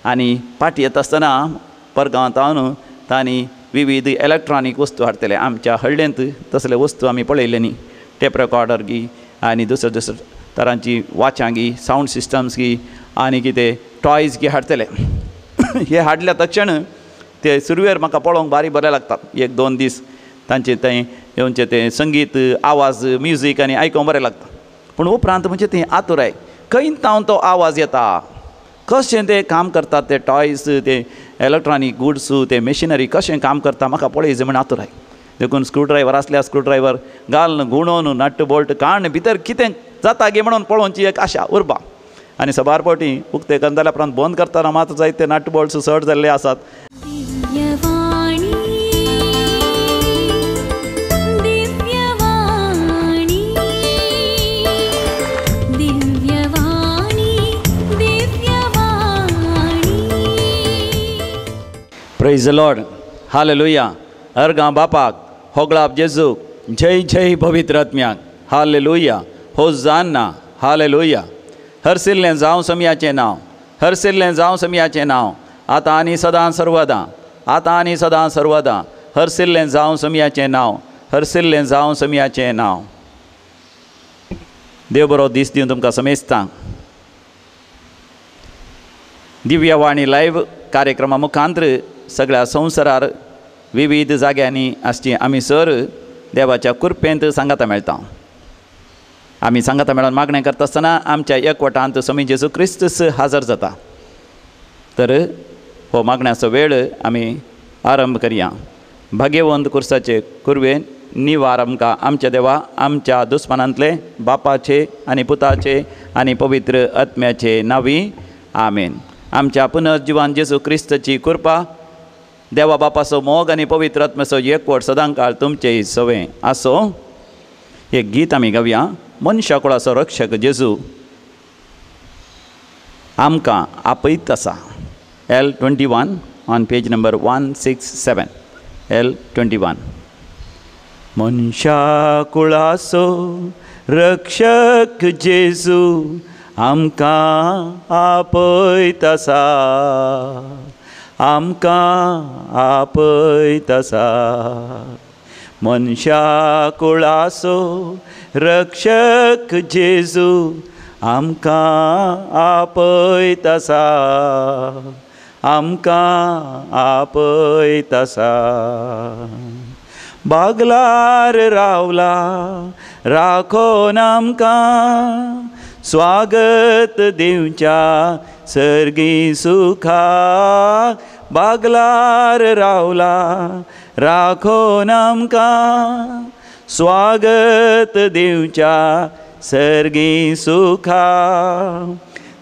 आनी पाटी येता आसतना परगांवांत तांणी विविध इलेक्ट्रॉनीक वस्तू हाडटले. आमच्या हळ्ळेंत तसले वस्तू आमी पळयले न्ही, टेप रेकॉर्डर गी आनी दुसरे दुसरे तरांची वाचां गी, सावंड सिस्टम्स गी आनी कितें टॉयज गी हाडटले. हे हाडल्या तक्षण ते सुरवेर म्हाका पळोवंक बारी बरें लागतात. एक दोन दीस तांचे तें येवचें तें संगीत आवाज म्युजीक आनी आयकोंक बरें लागता. पूण उपरांत म्हणजे ती आतुराय, खंय तावन तो आवाज येता, कशें तें काम करतात, ते टॉयज ते इलेक्ट्रॉनीक गुड्स ते मशिनरी कशें काम करता म्हाका पळय म्हण आतुराय. देखून स्क्रू ड्रायवर आसल्यार स्क्रू ड्रायवर घालून गुणोवन नट बोल्ट काण भितर कितें जाता गे म्हणून पळोवची एक आशा उर्बा. आनी सबार फावटी उक्ते करून जाल्या उपरांत बंद करतना मात जायते नट बोल्ट्स चड जाल्ले आसात. Praise the Lord, hallelujah. अर्गां बापाक, होगळाप जेजूक, जय जय पवित्र आत्म्याक, हालेलुया, होजान्ना, हालेलुया. हरसिल्लें जावं समयाचें नांव, हरसिल्लें जावं समयाचें नांव, आतां आनी सदां सर्वदां, आतां आनी सदां सर्वदां. हरसिल्लें जावं समयाचें नांव, हरसिल्लें जावं समयाचें नांव. देव बरो दीस दिवन तुमकां समेस्तांक. दिव्यवाणी लायव्ह कार्यक्रमा मुखांतर सगळ्या संवसारार विविध जाग्यांनी आसची आमी सर देवाच्या कृपेंत सांगाता मेळटा. आमी सांगाता मेळोन मागणें करता आसतना आमच्या एकवटांत स्वामी जेजू क्रिस्तूस हाजर जाता. तर हो मागण्याचो वेळ आमी आरंभ करया. भाग्यवंत कुर्साचे कुरवेन निवार आमकां आमच्या देवा आमच्या दुस्मानांतले बापाचे आनी पुताचे आनी पवित्र आत्म्याचे नांवी आमेन. आमच्या पुनर्जिवान जेजू क्रिस्ताची कृपा, देवा बापाचो मोग आनी पवित्र आत्म्याचो एकवट सदांकाळ तुमचे सवें आसो. एक गीत आमी गावया. मनशा कुळाचो रक्षक जेजू आमकां आपयत आसा. L21 on page number 167. L21. मनशा कुळाचो रक्षक जेजू आमकां आपयत आसा, आमकां आपयत आसा. मनशा कुळाचो रक्षक जेजू आमकां आपयत आसा, आमकां आपयत आसा. बागलार रावला राखोन आमकां स्वागत दिवच्या सर्गी सुखा. बागलार रावला राखोन आमकां स्वागत दिवच्या सर्गी सुखा.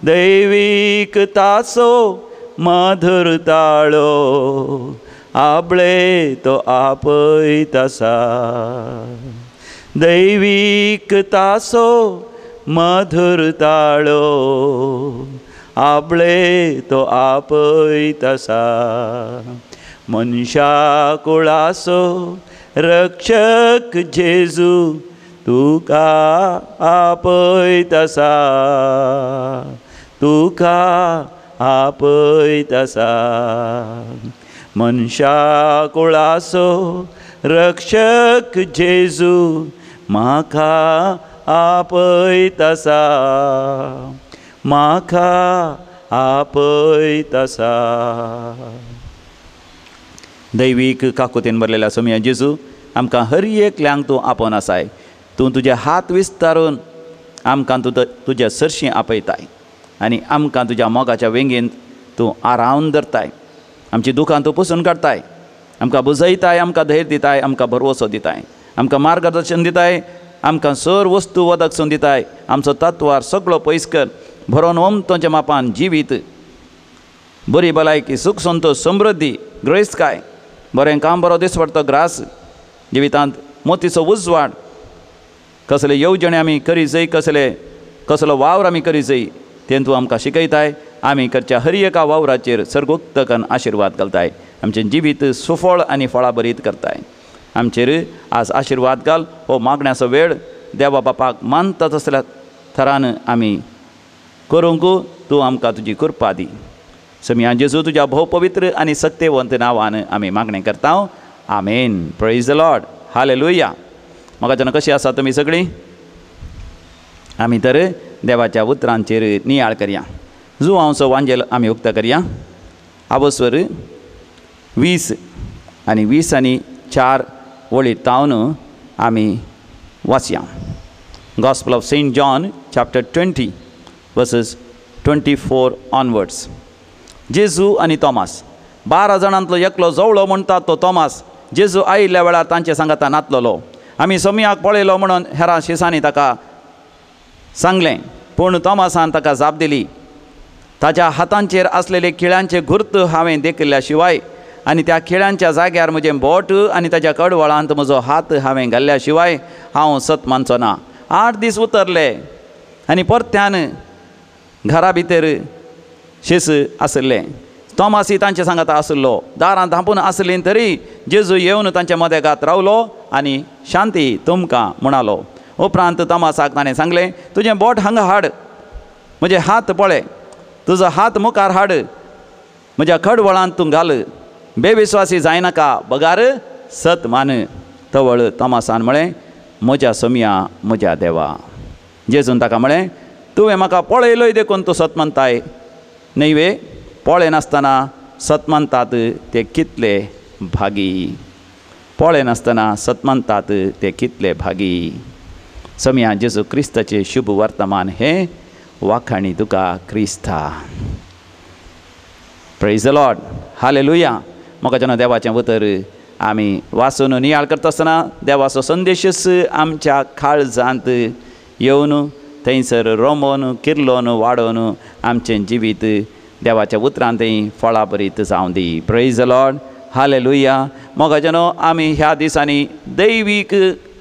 दैवीक तासो मधुर ताळो आबळे तो आपयत आसा. दैवीक तासो मधुर ताळो आबळे तो आपयत आसा. मनशा कुळाचो रक्षक जेजू तुका आपयत आसा, तुका आपयत आसा. मनशा कुळाचो रक्षक जेजू म्हाका आपयत आसा, म्हाका आपयत आसा. दैवीक काकुतीन भरलेल्या सोमया जेजू आमकां हर एकल्यांक तूं आपोवन आसाय. तूं तुजे हात विस्तारून आमकां तूं तुज्या सरशीं आपयताय आनी आमकां तुज्या मोगाच्या वेंगेंत तूं आरावन धरताय. आमची दुखां तूं पुसून काडटाय, आमकां बुजयताय, आमकां धैर्य दिताय, आमकां भरवसो दिताय, आमकां मार्गदर्शन दिताय, आमकां सर वस्तू वदक दिताय. आमचो तत्वार सगळो पयस कर, भरोन ओमतोच्या मापान जिवीत बरी भलायकी, सुख संतोष, समृद्धी, ग्रेस्तकाय, बरें काम, बरो दिसपडतो ग्रास, जिवितांत मोतीचो उजवाड, कसले येवजणे आमी करी जाय, कसले कसलो वावर आमी करी जाय तें तूं आमकां शिकयताय. आमी करच्या हर एका वावराचेर सर्गोक्तकन आशिर्वाद घालताय. आमचें जिवीत सुफळ आनी फळां भरीत करताय. आमचेर आज आशिर्वाद घाल. हो मागण्याचो वेळ देवा बापाक मानता तसल्या थरान आमी करूंक तूं आमकां तुजी कृपा दी. सोमया जेजू तुज्या भोव पवित्र आनी सक्तेवंत नांवान आमी मागणें करता. आमेन. Praise the Lord. Hallelujah. म्हाका जेन्ना कशी आसा तुमी सगळीं? आमी तर देवाच्या उतरांचेर नियाळ करया. जुवांवचो वांजेल आमी उक्ता करया. आवस्वर 20 आनी 20 आनी 4 वळी तावन आमी वाचया. Gospel of Saint John chapter 20 verses 24 onwards. जेजू आनी तोमास. 12 जाणांतलो एकलो जवळो म्हणटा तो तोमास जेजू आयिल्ल्या वेळार तांचे सांगाता नातलेलो. आमी सोमयाक पळयलो म्हणून हेरां शिसांनी ताका सांगलें, पूण तोमासान ताका जाप दिली, ताच्या हातांचेर आसलेले खिळ्यांचे घुर्त हांवें देखिल्ल्या शिवाय आनी त्या खिळ्यांच्या जाग्यार म्हजें बोट आनी ताच्या कडवळांत म्हजो हात हांवें घाल्ल्या शिवाय हांव सत मानचो ना. 8 दीस उतरले आनी परत्यान घरा भितर शीस आसले. तोमासी तांचे सांगाता आसलो. दारां धांपून आसलीं तरी जेजू येवन तांच्या मदेगात रावलो आनी शांती तुमकां म्हणालो. उपरांत तोमासाक ताणें सांगलें, तुजें बोट हांगा हाड, म्हजे हात पळय, तुजो हात मुखार हाड, म्हज्या खडवळांत तूं घाल, बेविस्वासी जायनाका, बगार सत मान. तवळ तोमासान म्हळें, म्हज्या सोमया, म्हज्या देवा. जेजून ताका म्हळें, तुवें म्हाका पळयलोय देखून तूं सत मानताय न्हय वे? पळयनासतना सत मानतात ते कितले भागी, पळयनासतना सत मानतात ते कितले भागी. सोमया जेजू क्रिस्ताचें शुभ वर्तमान हें वाखाणी तुका क्रिस्ता. Praise the Lord. Hallelujah. म्हाका जेन्ना देवाचें उतर आमी वाचून नियाळ करता आसतना देवाचो संदेशच आमच्या काळजांत येवन थंयसर रोमोन किर्लोन वाडोवन आमचें जिवीत देवाच्या उतरान थंय फळां बरीत जावं दी. Praise the Lord. Hallelujah. म्हाका जेन्ना आमी ह्या दिसांनी दैवीक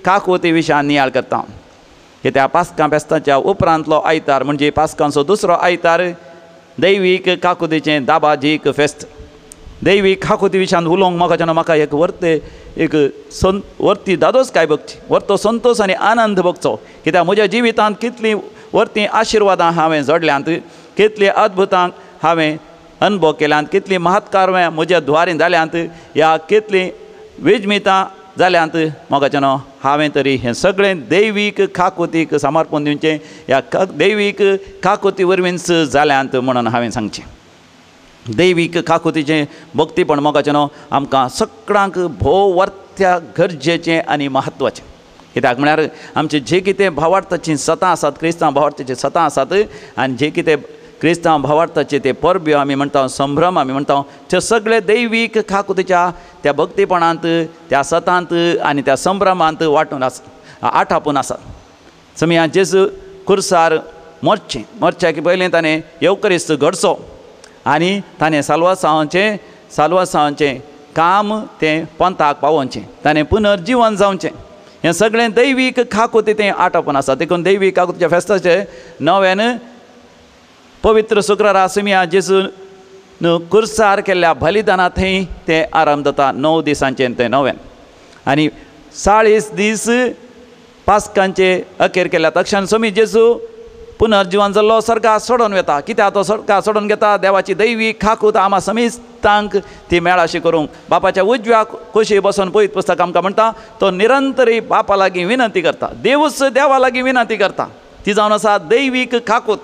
काकुती विशयान नियाळ करता. कित्याक पास्कां फेस्ताच्या उपरांतलो आयतार म्हणजे पास्कांचो दुसरो आयतार दैवीक काकुतीचें दाबाजीक फेस्त. दैवीक काकुती विशयान उलोवंक म्हाका जेन्ना म्हाका एक वर्ते एक वर्ती दादोस काय बघची, वर्तो संतोश आनी आनंद बघचो. कित्याक म्हज्या जिवितांत कितलीं वर्तीं आशिर्वादां हांवें जोडल्यांत, कितलीं अद्भुतांक हांवें अनुभव केल्यांत, कितलीं महत्कारव्यां म्हज्या द्वारीं जाल्यांत, ह्या कितलीं विजमितां जाल्यांत. म्हाका जेन्ना हांवें तरी हें सगळें दैवीक काकुतीक समर्पण दिवचें, ह्या दैवीक काकुती वरवींच जाल्यांत म्हणून हांवें सांगचें. दैवीक काकुतीचें भक्तीपण म्हाका जेन्ना आमकां सगळ्यांक भोव वर्त्या गरजेचें आनी म्हत्वाचें. कित्याक म्हळ्यार आमचे जे कितें भावार्थाचीं सतां आसात, क्रिस्तांव भावार्थाचीं सतां आसात आनी जे कितें क्रिस्तांव भावार्थाचे ते परब्यो आमी म्हणटा, संभ्रम आमी म्हणटा, ते सगळे दैवीक काकुतीच्या त्या भक्तीपणांत, त्या सतांत आनी त्या संभ्रमांत वांटून आसा, आठापून आसात. समया जेजू कुर्सार मरचें, मरच्याक पयलीं ताणें येवकरिस्त घडचो आनी ताणें साल्वासांवाचें काम तें पंथाक पावोवचें, ताणें पुनर्जिवन जावचें. हें सगळें दैवीक काकुती तें आटापून आसा. देखून दैवीक काकुतीच्या फेस्ताचें नव्यान पवित्र शुक्रारा सुमया जेजून कुर्सार केल्ल्या बलिदाना थंय तें आराम जाता 9 दिसांचें तें नव्यान. आनी 40 दीस पास्कांचे अखेर केल्या तक्षण सोमी जेजू पुनर्जिवन जाल्लो सर्गा सोडून वता. कित्याक तो सर्गा सोडून घेता? देवाची दैवी काकूत आमा समिस्तांक ती मेळाशी करूंक बापाच्या उजव्या कुशी बसून पयत पुस्तक आमकां म्हणटा तो निरंतरी बापा लागीं विनंती करता, देवूच देवा लागीं विनंती करता. ती जावन आसा दैवीक काकूत.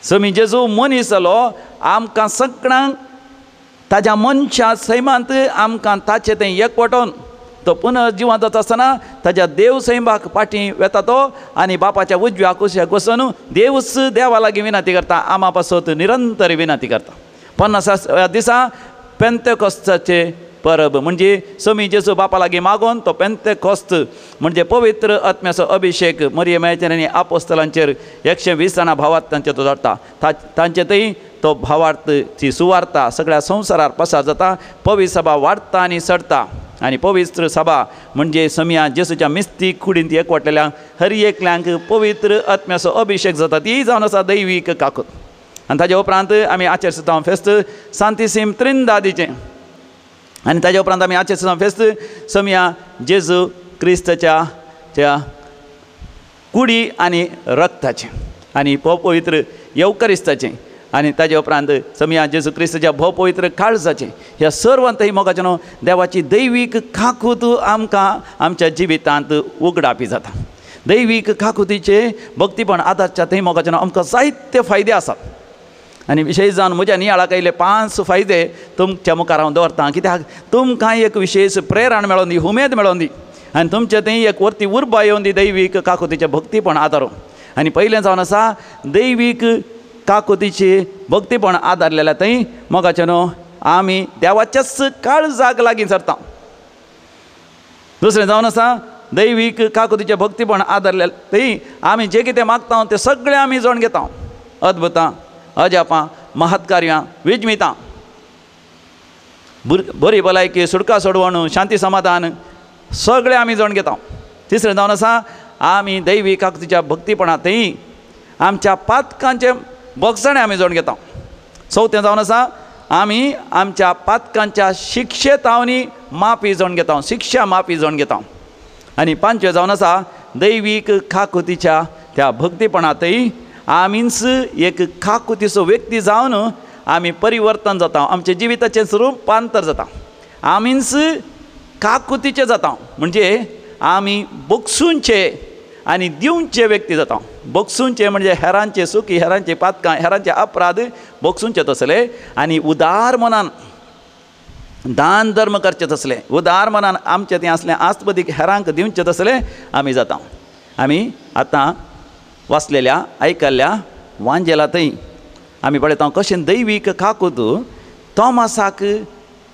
समी जेजू मनीस जालो आमकां सगळ्यांक ताज्या मनशा सैमांत आमकां ताचें तें एकवटोवन तो पुनर्जिवन जाता आसतना ताज्या देव सैमाक फाटीं वेता तो आनी बापाच्या उजव्या कुशीक बसून देवूच देवा लागीं विनंती करता, आमा पासत निरंतर विनंती करता. 50 दिसा पेंतेकोस्ताचे परब म्हणजे समी जेजू बापा लागीं मागोन तो पेंतेकोस्त म्हणजे पवित्र आत्म्याचो अभिशेक मरियमाचेर आनी आपोस्तलांचेर 120 जाणां भावार्थ तांचे तो जाता. तांचे थंय तो भावार्थ ती सुवार्ता सगळ्या संवसारार पसार जाता. पवित्र सभा वाडटा आनी चडटा आनी पवित्र सभा म्हणजे समिया जेजूच्या मिस्तीक कुडींत एकवटलेल्या हर एकल्यांक पवित्र आत्म्याचो अभिशेक जाता. ती जावन आसा दैवीक काकूत. आनी ताजे उपरांत आमी आचेर सुद्दां फेस्त सांतिसीम त्रिंदादीचें आनी ताजे उपरांत आमी आचेर सुद्दां फेस्त समिया जेजू क्रिस्ताच्या त्या कुडी आनी रक्ताचें आनी पवित्र येवकरिस्ताचें. आनी ताजे उपरांत समया जेजू क्रिस्ताच्या भोव पवित्र काळजाचें ह्या सर्वांतय मोगाचें न्हू देवाची दैवीक काकूत आमकां आमच्या जिवितांत उगडापी जाता. दैवीक काकुतीचे भक्तीपण आदारच्या थंय मोगाचें न्हू आमकां जायते फायदे आसात. आनी विशेश जावन म्हज्या नियाळाक आयिल्ले 5 फायदे तुमच्या मुखार हांव दवरतां, कित्याक तुमकां एक विशेश प्रेरण मेळोन दी, उमेद मेळोन दी आनी तुमचे थंय एक वरती उर्बा येवन दी दैवीक काकुतीचें भक्तीपण आदारून. आनी पयलें जावन आसा दैवीक काकुतीचे भक्तीपण आदारलेल्या थंय मोगाचें न्हू आमी देवाच्याच काळजाक लागीं सरता. दुसरें जावन आसा दैवीक काकुतीचें भक्तीपण आदारलेलें थंय आमी जें कितें मागता तें सगळें आमी जोण घेता. अद्भुतां, अजापां, महत्कार्यां, विजमितां, बरी भलायकी, सुटका सोडवण, शांती समाधान सगळें आमी जोण घेता. तिसरें जावन आसा आमी दैवीक काकुतीच्या भक्तीपणां थंय आमच्या पातकांचें भोगसणें आमी जोण घेता. चवथें जावन आसा आमी आमच्या पातकांच्या शिक्षेतावनी माफी जोण घेता, शिक्षा माफी जोण घेता. आनी पांचवें जावन आसा दैवीक काकुतीच्या त्या भक्तीपणांतय आमीच एक काकुतीचो व्यक्ती जावन आमी परिवर्तन जाता, आमच्या जिविताचें रुपांतर जाता, आमीच काकुतीचें जाता. म्हणजे आमी बगसूनचे आनी दिवचे व्यक्ती जाता. बगसूनचे म्हणजे हेरांचे सुखी, हेरांचे पातकां, हेरांचे अपराध बगसूनचे तसले आनी उदार मनान दान धर्म करचे तसले, उदार मनान आमचें तें आसलें आस्तबदीक हेरांक दिवचे तसले आमी जाता. आमी आतां वाचलेल्या आयकल्ल्या वांजेला थंय आमी पळयता कशें दैवीक काकूत तोमासाक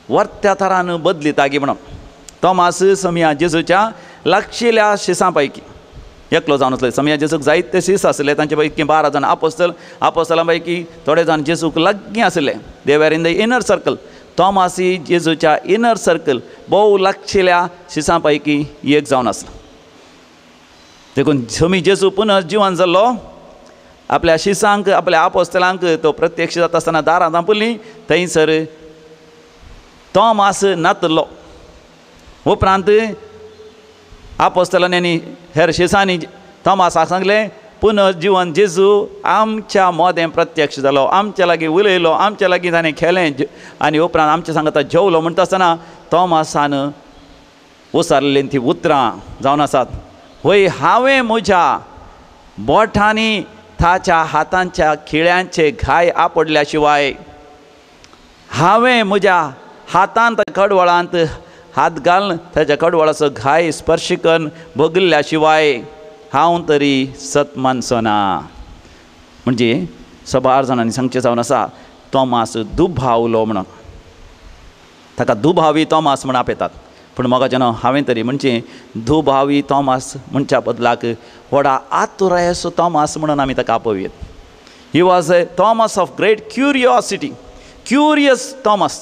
वर्त्या थरान बदलिता गी म्हणून. तोमास समया जेजूच्या लागशिल्ल्या शिसां पैकी एकलो जावन आसले. समया जेजूक जायते शीस आसले, तांचे पैकी 12 जाण आपोस्तल, आपोस्तलां पैकी थोडे जाण जेजूक लागीं आसले. They were in the inner circle. तोमासी जेजूच्या इनर सर्कल भोव लागशिल्ल्या शिसां पैकी एक जावन आसलो. देखून समी जेजू पुनः जिवन जाल्लो आपल्या शिसांक, आपल्या आपोस्तलांक तो प्रत्यक्ष जाता आसतना दारां धांपुल्लीं, थंयसर तोमास नातलो. उपरांत आपोस्तलांनी हेर शिसांनी तोमासाक सांगलें, पुनर्जिवन जेजू आमच्या मोदें प्रत्यक्ष जालो, आमच्या लागीं उलयलो, आमच्या लागीं ताणें खेळें आनी उपरांत आमच्या सांगता जेवलो. म्हणटा आसतना तोमासान उसारलेलीं ती उतरां जावन आसात, वय हांवें म्हज्या बोटांनी ताच्या हातांच्या खिळ्यांचे घाय आपडल्या शिवाय, हांवें म्हज्या हातांत कडवळांत हात घालून ताच्या कडवळाचो घाय स्पर्श करून भोगल्या शिवाय हांव तरी सत मानचो ना. म्हणजे सबार जाणांनी सांगचें जावन आसा तोमास दुभावलो म्हणून, ताका दुभावी तोमास म्हण आपयतात. पूण मोगाचें न्हू हांवें तरी म्हणजे दुभावी तोमास म्हणच्या बदलाक व्हडा आतुरायेचो तोमास म्हणून आमी ताका आपोवयेत. He was a Thomas of great curiosity, curious Thomas.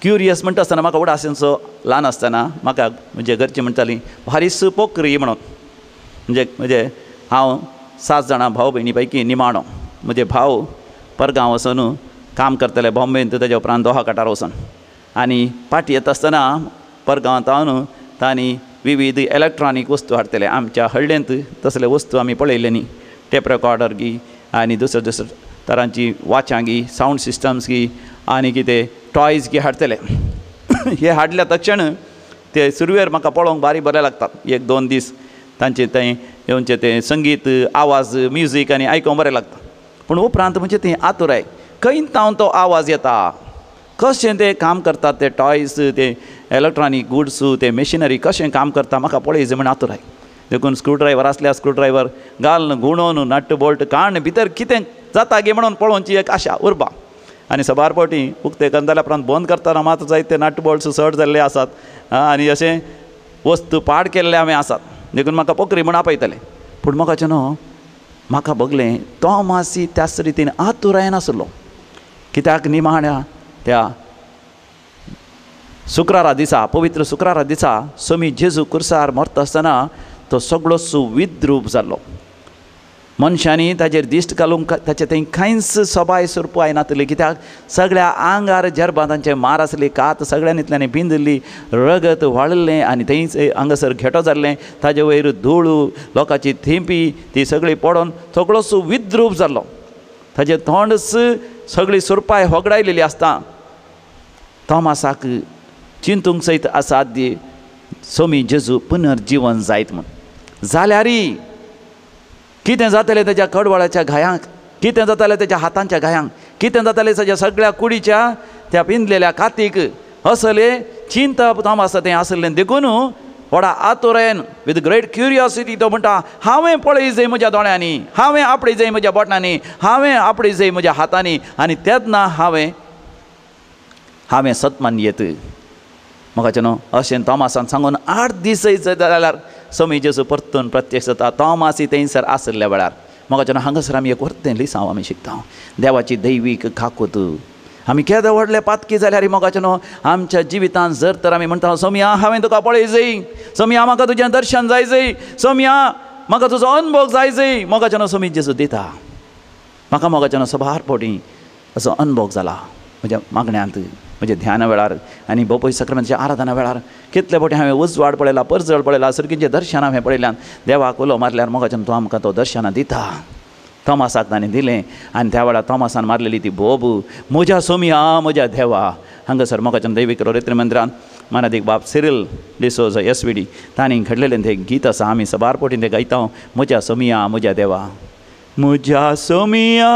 Curious म्हणटा आसतना म्हाका उडासांचो ल्हान आसतना म्हाका म्हणजे घरची म्हणटाली भारीस पोकरी म्हणून. म्हणजे म्हणजे हांव 7 जाणां भाव भयणी पैकी निमाणो. म्हजे भाव परगांव वचून काम करतले बॉम्बेंत, ताज्या उपरांत दोहा काटार वचून, आनी पाटी येता आसतना परगांवांत हांव तांणी विविध इलेक्ट्रॉनीक वस्तू हाडटले. आमच्या हळ्ळेंत तसले वस्तू आमी पळयले न्ही, टेप रेकॉर्डर गी आनी दुसरे दुसरे तरांची वाचां गी, सावंड सिस्टम्स गी आनी कितें टॉयज गी हाडटले. हे हाडल्या तक्षण ते सुरवेर म्हाका पळोवंक बारी बरें लागतात. 1-2 दीस तांचे थंय येवचें तें संगीत, आवाज, म्युजीक आनी आयकोंक बरें लागता. पूण उपरांत म्हणजे थंय आतुराय खंय तावन तो आवाज येता, कशें तें काम करतात ते टॉयज, ते इलेक्ट्रॉनीक गुड्स, ते मशिनरी कशें काम करता म्हाका पळय म्हण आतुराय. देखून स्क्रू ड्रायवर आसल्यार स्क्रू ड्रायवर घालून गुणोवन नट बोल्ट काण भितर कितें जाता गे म्हणून पळोवची एक आशा उर्बा. आनी सबार फावटी उक्ते जाल्या उपरांत बंद करतना मात जायते नट बोल्ट्स सट जाल्ले आसात आनी अशें वस्तू पाड केल्ले आमी आसात. देखून म्हाका पोकरी म्हण आपयतले. पूण म्हाका न्हू म्हाका भोगलें तोमासी त्याच रितीन आतुरायन आसलो. कित्याक निमाण्या त्या शुक्रारा दिसा, पवित्र शुक्रारा दिसा समी जेजू कुर्सार मरता आसतना तो सगळो सुविद्रूप जाल्लो. मनशांनी ताजेर दिश्ट घालूंक ताचें थंय कांयच सबाय सोरपाय नातली. कित्याक सगळ्या आंगार जरबां तांचे मार आसली, कात सगळ्यांनी इतल्यांनी बिंदिल्ली, रगत वाळिल्लें आनी थंयच हांगासर घेटो जाल्लें, ताजे वयर धूळ, लोकांची थेंपी ती सगळी पडोन सगळो सुविद्रूप जाल्लो. ताजें तोंड सगळी सुरपाय होगडायलेली आसता. तोमासाक चिंतूंक सयत असाध्य सोमी जेजू पुनर्जिवन जायत म्हूण. जाल्यारी कितें जातलें ताच्या कडवळाच्या घायांक, कितें जातालें ताच्या हातांच्या घायांक, कितें जातालें ताच्या सगळ्या कुडीच्या त्या पिंदलेल्या कातीक, असले चिंतप तोमासा तें आसलें. देखून व्हडा आतुरेन विथ ग्रेट क्युरियोसिटी तो म्हणटा, हांवें पळय जाय म्हज्या दोळ्यांनी, हांवें आपडे जाय म्हज्या बोटांनी, हांवें आपडे जाय म्हज्या हातांनी, आनी तेन्ना हांवें हांवें सतमान येत. म्हाका न्हू अशें तोमासान सांगून 8 दीस जाल्यार सोमी जेजू परतून प्रत्यक्ष जाता. तोमासी थंयसर आशिल्ल्या वेळार म्हाका न्हू हांगासर आमी एक व्हडलें लिसांव आमी शिकता, देवाची दैवीक काकूत. आमी केदे व्हडले पातकी जाल्यार मोगाचें न्हू आमच्या जिवितांत जर तर आमी म्हणटा, सोमया हांवें तुका पळय जाय, सोमया म्हाका तुजें दर्शन जाय जाय, सोमया म्हाका तुजो अनभोग जाय जाय, मोगाचें न्हू सोमी जेजू दिता. म्हाका मोगाचें न्हू सबार फावटी असो अनभोग जाला म्हज्या मागण्यांत, म्हज्या ध्याना वेळार आनी बोपय सक्रामेंताच्या आराधना वेळार. कितले फावटी हांवें उजवाड पळयला, परजळ पळयला, सर्गीचें दर्शन हांवें पळयल्यान. देवाक उलो मारल्यार मोगाचें न्हू तो आमकां तो दर्शनां दिता. तोमासाक ताणें दिलें आनी त्या वेळार तोमासान मारलेली ती बोब, म्हज्या सोमया म्हज्या देवा. हांगासर मोगाच्यान दैवीक रोरेत्री मंदिरान मानादीक बाब सिरील डिसोजा SVD तांणी घडलेलें तें गीत आसा, आमी सबार फावटी तें गायता, म्हज्या सोमया म्हज्या देवा, म्हज्या सोमया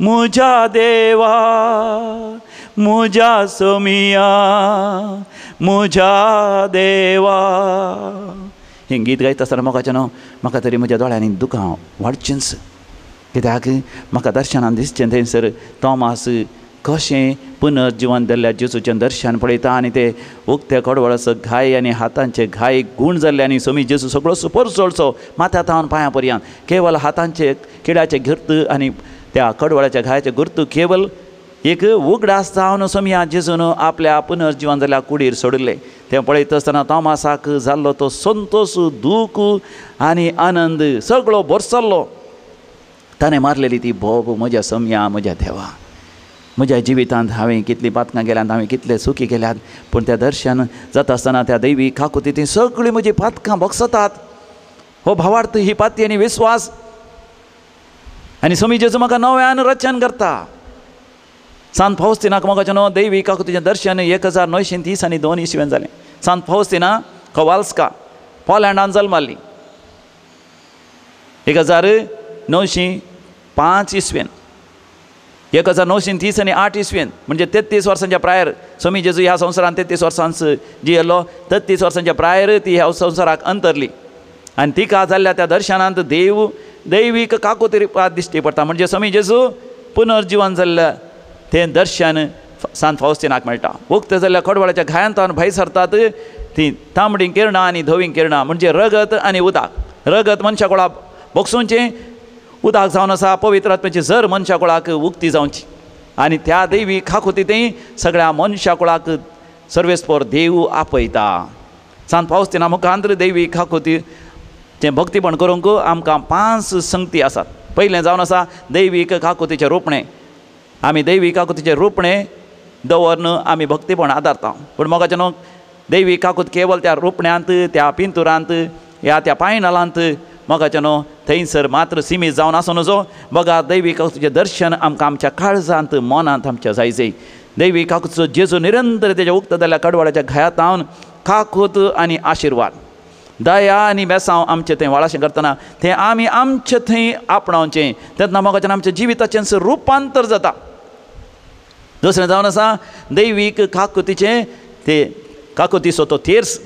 म्हज्या देवा, म्हज्या सोमया म्हज्या देवा. हें गीत गायता आसतना मोगाचें न्हू म्हाका तरी म्हज्या दोळ्यांनी दुकां वाडचेंच, कित्याक म्हाका दर्शनान दिसचें थंयसर तोमास कशें पुनर्जिवन जाल्ल्या जेजूचें दर्शन पळयता आनी ते उक्ते कडवळाचो घाय आनी हातांचे घाय गूण जाल्ले आनी सोमी जेजू सगळो सुपर चडसो माथ्या थावन पांयां पर्यंत केवल हातांचे किड्याचे घिर्त आनी त्या कडवळाच्या घायाचे गुर्त केवल एक उगडास जावन सोमया जेजून आपल्या पुनर्जिवन जाल्ल्या कुडीर सोडिल्लें. तें पळयत आसतना तोमासाक जाल्लो तो संतोश, दूख आनी आनंद सगळो भरसल्लो. ताणें मारलेली ती बोब, म्हज्या सोमया म्हज्या देवा. म्हज्या जिवितांत हांवें कितलीं पातकां केल्यांत, हांवें कितले सुखी केल्यात, पूण त्या दर्शन जाता आसतना त्या दैवी काकुती ती सगळीं म्हजी पातकां भोगसतात. हो भावार्थ, ही पाती आनी विस्वास आनी सोमी जेजू म्हाका नव्यान रचन करता. सांत फावस्तिनाक मोगाचें न्हू दैवी काकुतीचें दर्शन 1930 आनी 2 इसवेन जालें. सांत फावस्तिना कोवाल्स्का पोलँडान जल्माल्ली 1905 इसवेन, 1930 आनी 8 इसवेन, म्हणजे 33 वर्सांच्या प्रायर सोमी जेजू ह्या संवसारान 33 वर्सांच जियेलो. 33 वर्सांच्या प्रायर ती ह्या संवसाराक अंतरली आनी तिका जाल्ल्या त्या दर्शनांत देव दैवीक काकुती रुपांत दिश्टी पडटा. म्हणजे सोमी जेजू पुनर्जिवन जाल्ल्या तें दर्शन सांत फावस्तिनाक मेळटा. उक्ते जाल्ल्या कडवळाच्या घायांत भायर सरतात ती तांबडी किरणां आनी धवीं किरणां, म्हणजे रगत आनी उदक. रगत मनशा कुळाक भोगसुचें, उदक जावन आसा पवित्र आत्म्याची जर मनशा कुळाक उक्ती जावची आनी त्या दैवी काकुती ती सगळ्या मनशा कुळाक सर्वेस्पोर देव आपयता. सांत फावस्तिना मुखांतर दैवी काकुती तें भक्तीपण करूंक आमकां 5 संगती आसात. पयलें जावन आसा दैवीक काकुतीचें रोपणें. आमी दैवी काकुतीचें रोपणें दवरन आमी भक्तीपण आदारता, पूण मोगाचें न्हू दैवी काकूत केवल त्या रोपण्यांत, त्या पिंतुरांत ह्या त्या पायनलांत मोगाचें न्हू थंयसर मात्र सिमीत जावन आसूं नजो. बघा दैवी काकुतीचें दर्शन आमकां आमच्या काळजांत, मनांत आमच्या जाय जाय. दैवी काकुतीचो जेजू निरंतर तेज्या उक्ता जाल्ल्या कडवाड्याच्या घायांत हावन काकूत आनी आशिर्वाद, दया आनी बेसांव आमचें थंय वाळाशें करतना तें आमी आमचें थंय आपणावचें. तेन्ना मोगाचें आमच्या जिविताचें रुपांतर जाता. दुसरें जावन आसा दैवीक काकुतीचें ते काकुतीचो तो तेर्स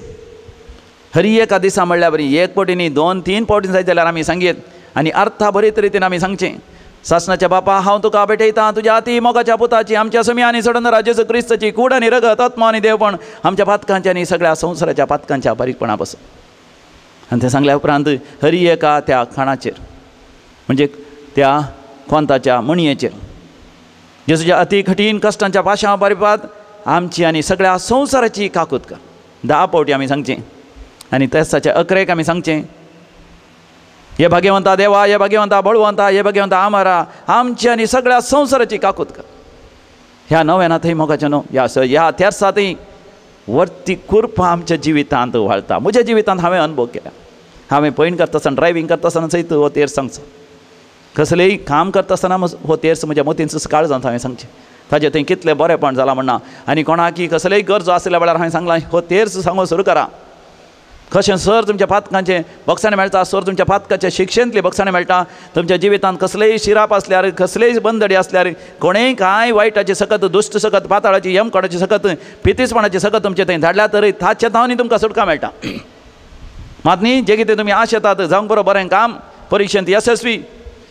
हरी एका दिसा म्हणल्यार बरी एक फावटी न्ही 2-3 फावटी जायत जाल्यार आमी सांगयत आनी अर्था बरें रितीन आमी सांगचें, सासणाच्या बापा हांव तुका भेटयतां तुज्या हाती मोगाच्या पुताची आमच्या सोमया आनी सोडणारा जेजू क्रिस्ताची कूड आनी रगत, आत्मा आनी देवपण आमच्या पातकांच्या आनी सगळ्या संवसाराच्या पातकांच्या बारीकपणा पासून. आनी तें सांगल्या उपरांत हरी एका त्या खाणाचेर म्हणजे त्या कोंताच्या मणयेचेर जेजूच्या अति कठीण कश्टांच्या पाशां बारीपात आमची आनी सगळ्या संवसाराची काकूत कर. 10 फावटी आमी सांगचें आनी तेसाच्या 11 आमी सांगचें, हे भाग्यवंता देवा, हे भाग्यवंता बळवंता, हे भाग्यवंता आमारा, आमची आनी सगळ्या संवसाराची काकूत कर. ह्या नव्यानाथय मोगाचें न्हू ह्या ह्या तेर्सांतय वर्ती कुरपा आमच्या जिवितांत वाळता. म्हज्या जिवितांत हांवें अनुभव केला. हांवें पयण करता आसतना, ड्रायव्हींग करता आसतना सयत हो तेर्स सांगचो. कसलेंय काम करता आसतना हो तेर्स म्हज्या मोतींचो काळ जावन हांवें सांगचें ताजें थंय कितलें बरेंपण जालां म्हणना आनी कोणाकी कसलेय गरजो आसल्या वेळार हांवें सांगलां हो तेर्स सांगून सुरू करा। कशें सर तुमच्या पातकांचें बक्षाणें मेळटा, सर तुमच्या पातकाच्या शिक्षेंतलें बक्षाणें मेळटा। तुमच्या जिवितांत कसलेय शिराप आसल्यार, कसलेय बंदडी आसल्यार, कोणेय कांय वायटाची सकत, दुश्ट सकत, पाताळाची यमकोडाची सकत, पितीसपणाची सकत तुमचे थंय धाडल्या तरी ताचे तावनी तुमकां सुटका मेळटा। मात न्ही जें कितें तुमी आशेतात जावंक बरो बरें काम, परिक्षेंत यशस्वी,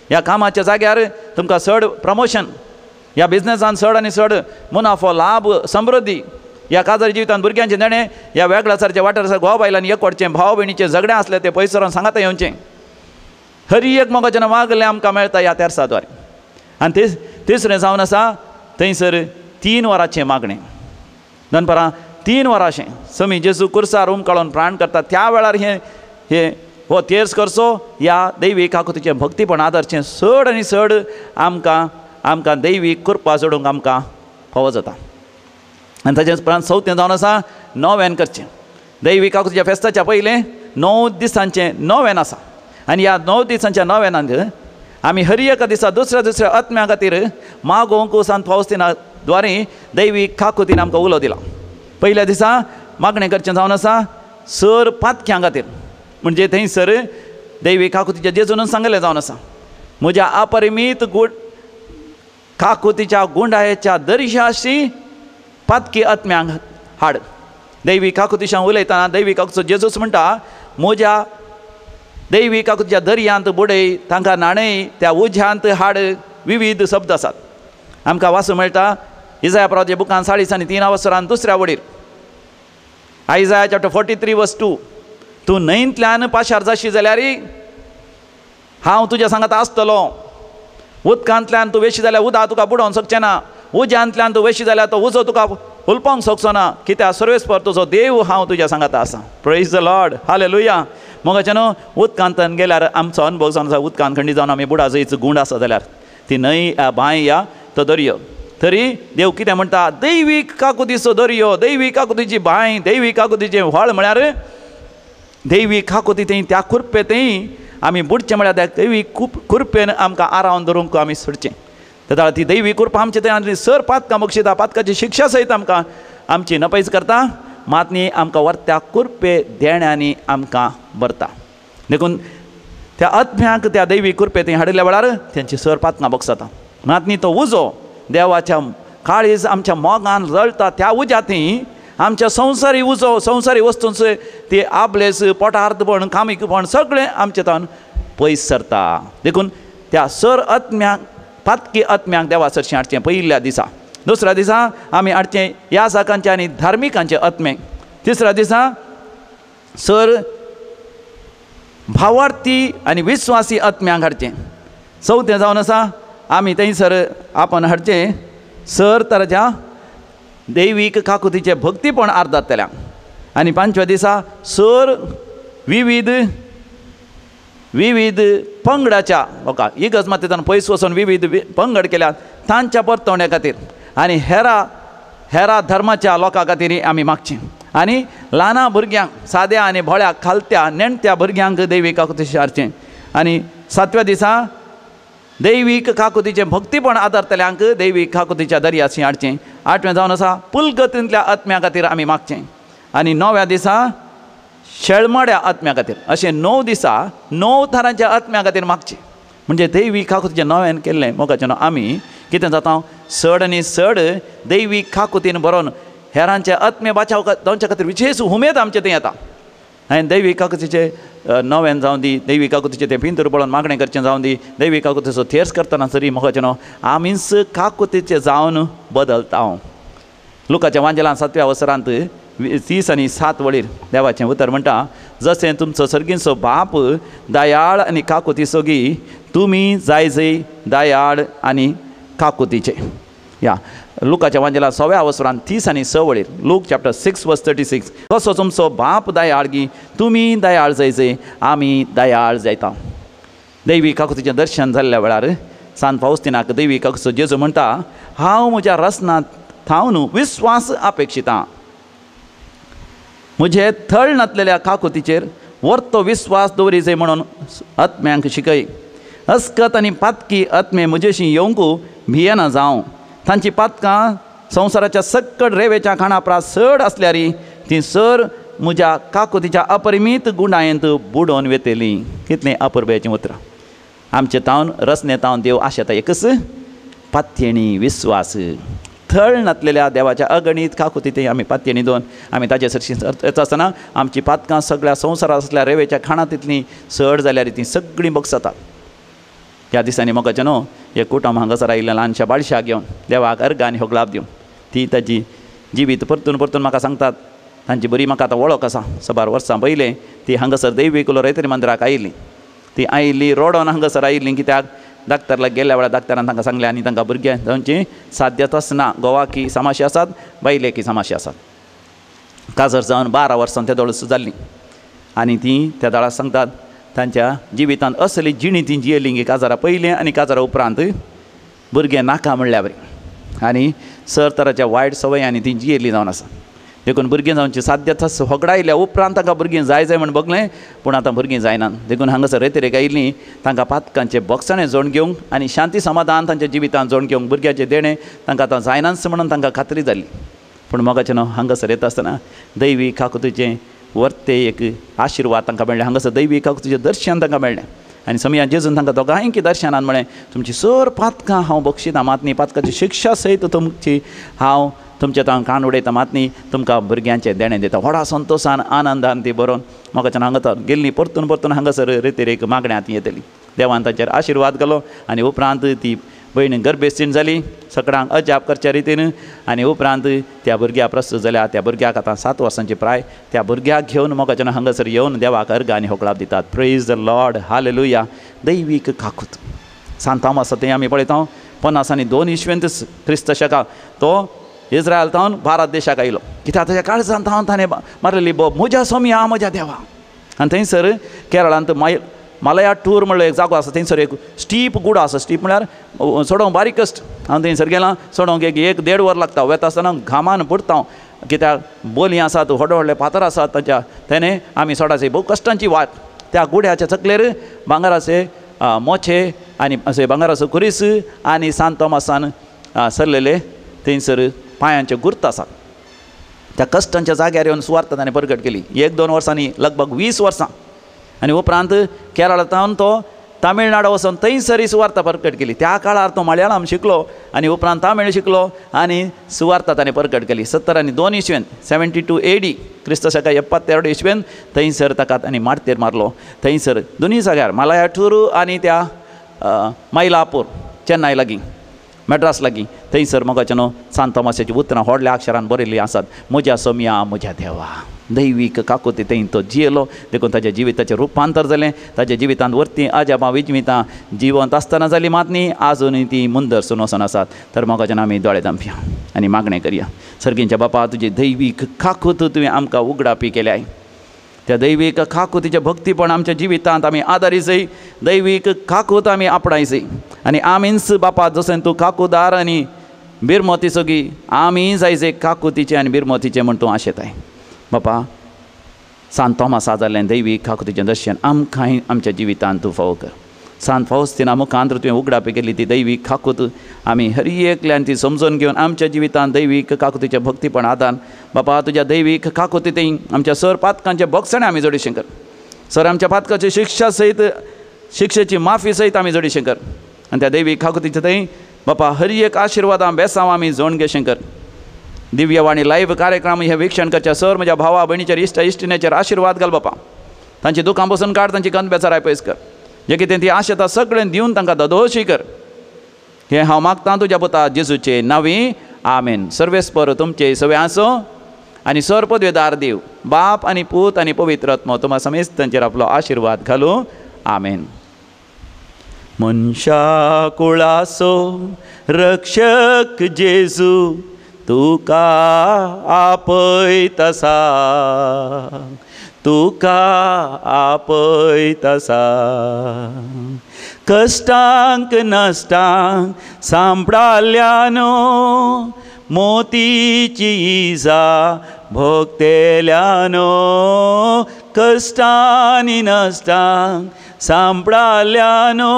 ह्या कामाच्या जाग्यार तुमकां चड प्रमोशन, ह्या बिजनेसान चड आनी चड मुनाफो, लाभ, समृद्धी, ह्या काजारी जिवितांत भुरग्यांचें देणें, ह्या वेगळ्या सारच्या वाठाराच्या घोव बायलांनी एकवटचें, भाव भयणीचें झगडें आसलें तें पयसरान सांगाता येवचें। हरी एक मोगाचें मागलें आमकां मेळटा ह्या तेर्सा द्वारे। आनी तिसरें जावन आसा थंयसर 3 वरांचें मागणें, दनपारां 3 वरां अशें समी जेजू कुर्सार उमकाळून प्राण करता त्या वेळार हें हे हो तेर्स करचो। ह्या दैवीक काकुतीचें भक्तीपण आदरचें चड आनी चड आमकां आमकां दैवीक कृपा जोडूंक आमकां फावो जाता। आनी ताचे उपरांत चवथें जावन आसा नोवेन करचें। दैवीक काकुतीच्या फेस्ताच्या पयलें 9 दिसांचें नोवेन आसा आनी ह्या 9 दिसांच्या नोवेनांत आमी हर एका दिसा दुसऱ्या दुसऱ्या आत्म्या खातीर मागोवंक सांत फावस्तिना द्वारे दैवीक काकुतीन आमकां उलो दिला। पयल्या दिसा मागणें करचें जावन आसा सर पातक्यां खातीर, म्हणजे थंयसर दैवीक काकुतीच्या जेजून सांगलें जावन आसा म्हज्या अपरिमीत गुण काकुतीच्या गुंडायेच्या दर्शाशी पातकी आत्म्यांक हाड। दैवी काकुतीशां उलयतना दैवी काकुतीचो जेजूस म्हणटा म्हज्या दैवी काकुतीच्या दर्यांत बुडय, तांकां न्हाणय, त्या उज्यांत हाड। विविध शब्द आसात आमकां वाचूंक मेळटा इजाया प्रवाच्या बुकान 40 आनी 3 वसरान दुसऱ्या वडीर, आयजाया चॅप्टर 43 वर्स 2, तूं न्हंयंतल्यान पाशार जाशी जाल्यार हांव तुज्या सांगात आसतलो, उदकांतल्यान तूं वेशी जाल्यार उदक तुका बुडोवंक शकचें ना, उज्यांतल्यान तूं वेशी जाल्यार तो उजो तुका हुलपोवंक शकचो ना, कित्याक सर्वेस्पर तुजो देव हांव तुज्या सांगात आसा। Praise the Lord, hallelujah. मोगाचें न्हू उदकांतल्यान गेल्यार आमचो अनुभव जावन आसा, उदकांत खंडी जावन आमी बुडा जंयच गूंड आसा जाल्यार ती न्हंय बांय या तो दर्यो, तरी देव कितें म्हणटा दैवीक काकुतीचो दर्यो, दैवीक काकुतीची बांय, दैवीक काकुतीचें व्हळ म्हळ्यार दैवीक काकुती थंय त्या कुर्पे थंय आमी बुडचें म्हळ्यार त्या दैवीक कुर्पेन आमकां आरावन धरूंक आमी सोडचें। तेन्ना ती दैवी कृपा आमचे थंय आनी सर पातकां बक्षिता, पातकाची शिक्षा सयत आमकां आमची नपयच करता, मात न्ही आमकां व्हरत्या कुर्पे देण्यांनी आमकां भरता। देखून त्या आत्म्याक त्या दैवी कुर्पे थंय हाडिल्ल्या वेळार तेंची सर पातकां बक्षता, मात न्ही तो उजो देवाच्या काळीज आमच्या मोगान जळटा त्या उज्या थंय आमच्या संवसारी उजो, संवसारी वस्तूंचे ते आपलेस पोटार्थपण कामीकपण सगळें आमचे तावन पयस सरता। देखून त्या सर आत्म्याक पातकी आत्म्यांक देवा सरशीं हाडचें पयल्या दिसा। दुसऱ्या दिसा आमी हाडचें याजकांचे आनी धार्मिकांचे आत्मे। तिसऱ्या दिसा सर भावार्थी आनी विस्वासी आत्म्यांक हाडचें। चवथें जावन आसा आमी थंयसर आपण हाडचें सर तराच्या दैवीक काकुतीचें भक्तीपण आर्दातल्या। आनी पांचव्या दिसा सर विविध विविध पंगडाच्या लोकांक इगर्ज मातयेंतल्यान पयस वचून विविध पंगड केल्यात तांच्या परतवण्या खातीर आनी हेरा हेरा धर्माच्या लोकां खातीर आमी मागचें। आनी ल्हाना भुरग्यांक साद्या आनी भोळ्या खालत्या नेणत्या भुरग्यांक दैवीक काकुतीचें हाडचें। आनी सातव्या दिसा दैवीक काकुतीचें भक्तीपण आदारतल्यांक दैवीक काकुतीच्या दर्याशी हाडचें। आठवें जावन आसा पुलगतींतल्या आत्म्या खातीर आमी मागचें। आनी णव्या दिसा शेळमड्या आत्म्या खातीर, अशें 9 दिसा 9 थरांच्या आत्म्या खातीर मागचें। म्हणजे दैवीक काकुतीचें नव्यान केल्लें मोगाचें न्हू आमी कितें जाता चड आनी चड दैवीक काकुतीन बरोवन हेरांचे आत्मे बाचाव जावच्या खातीर विशेश उमेद आमचे थंय येता। आनी दैवीक काकुतीचें नव्यान जावं दी, दैवीक काकुतीचें तें पिंतूर पळोवन मागणें करचें जावं दी, दैवीक काकुतीचो थेर्स करतना सरी मोगाचें न्हू आमीच काकुतीचें जावन बदलता। लुकाच्या वांजेलान 7व्या वसरांत 30 आनी 7 वळीर देवाचें उतर म्हणटा जशें तुमचो सर्गींचो बाप दयाळ आनी काकुतीचो गी तुमी जाय जय दयाळ आनी काकुतीचे। या लुकाच्या वांजेला 6व्या वसरान 30 आनी 6 वळीर, लूक चॅप्टर 6 वर्स 36, कसो तुमचो बाप दयाळ गी तुमी दयाळ जाय जय आमी दयाळ जायता। दैवी काकुतीचें दर्शन जाल्ल्या वेळार सांत फावस्तिनाक दैवी काकुतीचो जेजू म्हणटा हांव म्हज्या रसनांत थावन विस्वास अपेक्षिता, म्हजे थळ नातलेल्या काकुतीचेर वर्तो विस्वास दवरी जाय म्हणून आत्म्यांक शिकय। अस्कत आनी पातकी आत्मे म्हजेशी येवंक भियेना जावं. तांची पातकां संवसाराच्या सक्कड रेवेच्या खाणा प्रास चड आसल्यारी ती सर म्हज्या काकुतीच्या अपरिमीत गुणायेंत बुडोवन वेतली. कितलें अपुरबायेचीं उतरां. आमचे तावन रचने तावन देव आशेता एकच पातयेणी विस्वास. थळ नातलेल्या देवाच्या अगणीत काकुती आमी पातयेणी दोन आमी ताजे सरशी येता आसतना आमची पातकां सगळ्या संवसारांत आसल्या रेवेच्या खाणां तितलीं चड जाल्यार तीं सगळीं बगसतात. ह्या दिसांनी मोगाचें न्हू एक कुटुंब हांगासर आयिल्लें ल्हानशा बाळशाक घेवन देवाक अर्गां आनी होगळाप दिवन ती ताजी जिवीत परतून परतून म्हाका सांगतात. तांची बरी म्हाका आतां वळख आसा. साबार वर्सां पयलें ती हांगासर दैवीकुलो रैतरी मंदिराक आयिल्ली. ती आयिल्ली रोडोन हांगासर आयिल्ली कित्याक डाक्टरला गेल्ल्या वेळार डाक्टरान तांकां सांगलें आनी तांकां भुरगें जावचें साध्यताच ना. गोवाकी समाशी आसात, बायलेकी समाशी आसात. काजर जावन 12 वर्सां त्या दोळ जाल्लीं आनी तीं त्या दळाक सांगतात तांच्या जिवितांत असली जिणी ती जियेली की काजारा पयलें आनी काजारा उपरांत भुरगें नाका म्हणल्या बरी आनी सर तराच्या वायट सवयांनी ती जियेली जावन आसा. देखून भुरगीं जावची साध्यताच होगडायल्या उपरांत तांकां भुरगीं जाय जाय म्हण बगलें, पूण आतां भुरगीं जायनात. देखून हांगासर रेतरेक आयिल्लीं तांकां पातकांचें बोगसणें जोड घेवंक आनी शांती समाधान तांच्या जिवितांत जोड घेवंक भुरग्याचें देणें तांकां आतां जायनाच म्हणून तांकां खात्री जाली. पूण मोगाचें न्हू हांगासर येता आसतना दैवी काकुतीचें वर्ते एक आशिर्वाद तांकां मेळ्ळें. हांगासर दैवी काकुतीचें दर्शन तांकां मेळ्ळें आनी समया जेजून तांकां दोगांयकी दर्शनान म्हळें तुमची सर पातकां हांव बक्षितां मात न्ही, पातकाची शिक्षा सयत तुमची हांव तुमच्या तांकां कान उडयता मात न्ही, तुमकां भुरग्यांचें देणें दिता. व्हडा संतोशान आनंदान ती बरोवन म्हाका हांगा गेल्ली परतून परतून हांगासर रेतेरेक मागण्यांत येतली. देवान तांचेर आशिर्वाद घालो आनी उपरांत ती भयण गर्भेस्तीण जाली सगळ्यांक अजाप करच्या रितीन. आनी उपरांत त्या भुरग्याक प्रस्तूत जाल्या. त्या भुरग्याक आतां 7 वर्सांची प्राय. त्या भुरग्याक घेवन मोगाच्यान हांगासर येवन देवाक अर्गां आनी होगळाप दितात. Praise the Lord, hallelujah. दैवीक काकूत सांतांव आसा तें आमी पळयता. 52 इस्वेंत क्रिस्त शका तो इस्रायल तावन भारत देशाक आयलो. कित्याक ताच्या काळजान तावन ताणें मारलेली बोब म्हज्या सोमया म्हज्या देवा. आनी थंयसर केरळांत मलया टूर म्हणलो एक जागो आसा, थंयसर एक स्टीप गुडो आसा. स्टीप म्हळ्यार चडोवंक बारीक कश्ट. हांव थंयसर गेलां, चडोवंक एक 1.5 वर लागता. वेता आसतना घामान बुडटा हांव, कित्याक बोली आसात, व्हडले व्हडले फातर आसात ताच्या तेणें आमी चडाची भोव कश्टांची वाट. त्या गुड्याच्या चकलेर भांगराचे मोचे आनी अशें भांगराचो खुरीस आनी सांत तोमासान सरलेले थंयसर पांयांचे गुर्त आसात. त्या कश्टांच्या जाग्यार येवन सुवार्थ ताणें परगट केली. 1-2 वर्सांनी लगभग 20 वर्सां. आनी उपरांत केरळांत तो तामिळनाडू वचून थंयसर सुवार्ता परगट केली. त्या काळार तो मलयाळम शिकलो आनी उपरांत तामीळ शिकलो आनी सुवार्ता ताणें परगट केली. 72 इस्वेन 72 AD क्रिस्त शका 72 इस्वेन थंयसर ताका ताणें मारतेर मारलो. थंयसर दोनूय जाग्यार मलयाटूर आनी त्या मैलापूर चेन्नय लागीं मॅड्रास लागीं थंयसर मोगाचें न्हू सांत तोमासाचीं उतरां व्हडल्या अक्षरान बरयल्लीं आसात. म्हज्या सोमया म्हज्या देवा. दैवीक काकुती थंय तो जियेलो. देखून ताच्या जिविताचें रुपांतर जालें. ताच्या जिवितांत वरतीं अजापां विजमितां जिवंत आसतना जालीं मात न्ही, आजुनूय तीं मुंदरसून वचून आसात. तर मोगाच्यान आमी दोळे धांपया आनी मागणें करया. सर्गींच्या बापा, तुजी दैवीक काकूत तुवें आमकां उगडापी केल्याय. त्या दैवीक काकुतीचें भक्तीपण आमच्या जिवितांत आमी आदारी जाय. दैवीक काकूत आमी आपणाय जाय आनी आमीच बापा जशें तूं काकुदार आनी बिरमोती सगी आमी जाय जे काकुतीचें आनी बिरमोतीचें म्हण तूं आशेताय. बापा, सांत तोमासा जाल्लें दैवीक काकुतीचें दर्शन आमकांय आमच्या जिवितांत तूं फावो कर. सांत फावस्तिना मुखांत तुवें उगडापी केल्ली ती दैवीक काकूत आमी हर एकल्यान ती समजून घेवन आमच्या जिवितांत दैवीक काकुतीचें भक्तीपण आदान बापा तुज्या दैवीक काकुती थंय आमच्या सर पातकांचें बोगसणें आमी जोडीशें कर. सर आमच्या पातकाची शिक्षा सयत शिक्षेची माफी सयत आमी जोडीशें कर. आनी त्या दैवीक काकुतीचें थंय बापा हर एक आशिर्वादां बेसांव आमी जोड घेशें कर. दिव्यवाणी लायव्ह कार्यक्रम हे वीक्षण करच्या सर म्हज्या भावा भयणीचेर इश्ट इश्टिणीचेर आशिर्वाद घाल बापा. तांची दुखां बसून काड, तांची गंद बेचाराय पयस कर. जे कितें ती आशेता सगळें दिवन तांकां ददोशी कर. हें हांव मागतां तुज्या पुता जेजूचे नांवी, आमेन. सर्वेस्पर तुमचे सगळें आसूं आनी सर पदवेदार देव बाप आनी पूत आनी पवित्र आत्मो तुमा समेस्तांचेर आपलो आशिर्वाद घालूं. आमेन. मनशा कुळाचो रक्षक जेजू तुका आपयता, तुका आपयता. कश्टांक नश्टांक सांपडाल्यानो मोतीची इजा भोगतेल्यानो. कश्टांनी नश्टांक सांपडाल्यानो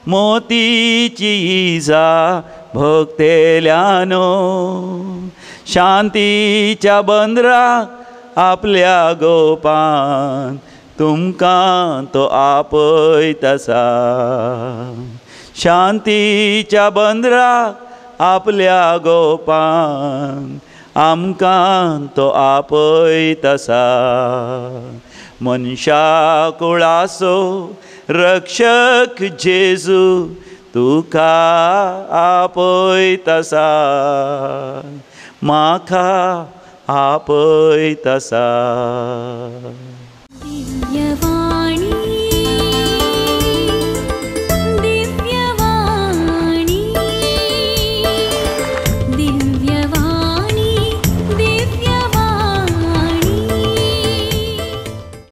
मोतीची इजा भोगतेल्यानो शांतीच्या बंदरा आपल्या गोपान तुमकां तो आपयत आसा शांतीच्या बंदरा आपल्या गोपान आमकां तो आपयत आसा मनशा कुळाचो रक्षक जेजू तुका आपयत आसा म्हाका आपयत आसा।